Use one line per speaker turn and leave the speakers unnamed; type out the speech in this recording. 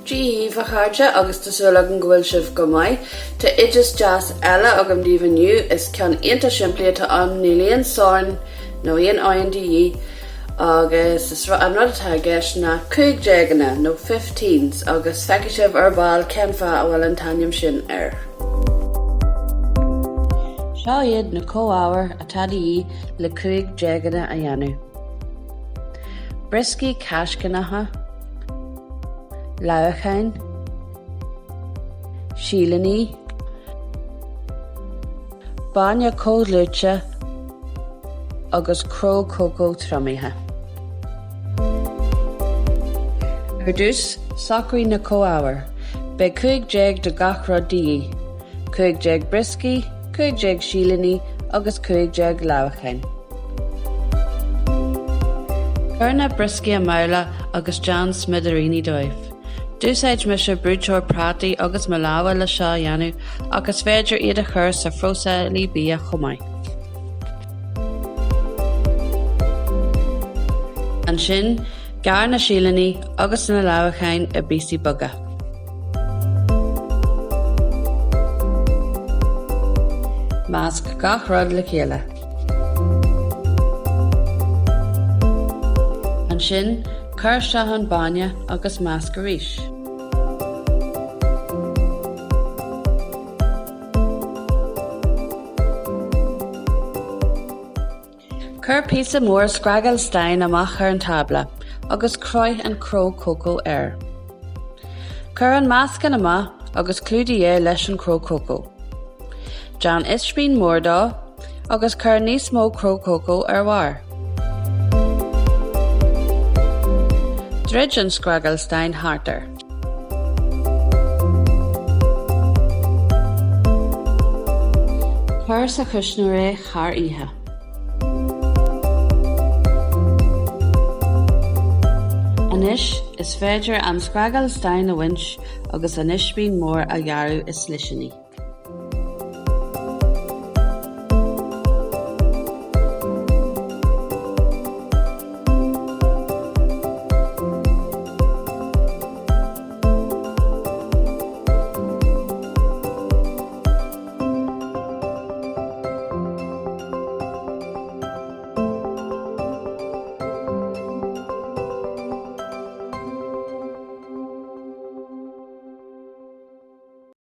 Dia dhaoibh a chairde agus tá súil agam go bhfuil sibh go maith. Tá oideas deas eile agam daoibh inniu. Is ceann iontach simplí atá ann, níl aon sorn nó aon oigheann de dhíth agus is an rud atá i gceist ná cúigdéaganna nó fifteens agus feicfidh sibh ar ball cén fáth a bhfuil an t-ainm sin air. Seo iad na comhábhair atá de dhíth le cúigdéaganna a dhéanamh. Brioscaí caiscíneacha. Leamhacháin, silíní, bainne comhdhlúite agus cró cócó triomaithe. Ar dtús, socraigh na comhábhair. Beidh 15 de gach rud de dhíth, 15 brioscaí, 15 silíní agus 15 leamhacháin. Cuir na brioscaí i mbabhla agus déan smidiríní dóibh. D'úsáid mise brúiteoir prátaí agus mo lámha le seo a dhéanamh ach is féidir iad a chur sa phróiseálaí bia chomh maith. Ansin, gearr na silíní agus na leamhacháin i bpíosaí beaga. Measc gach rud le chéile. Ansin, cuir isteach an bainne agus measc arís. Cuir píosa mór scragall stáin amach ar an tábla agus croith an cró cócó air. Cuir an meascán amach agus clúdaigh é leis an chró cócó. Déan ispín mór dó agus cuir níos mó cró cócó ar bharr. Druid an scragall stáin thart air. Cuir sa chuisneoir é thar oíche. Anois, is féidir an scragall stáin a bhaint agus an ispín mór a ghearradh i slisíní.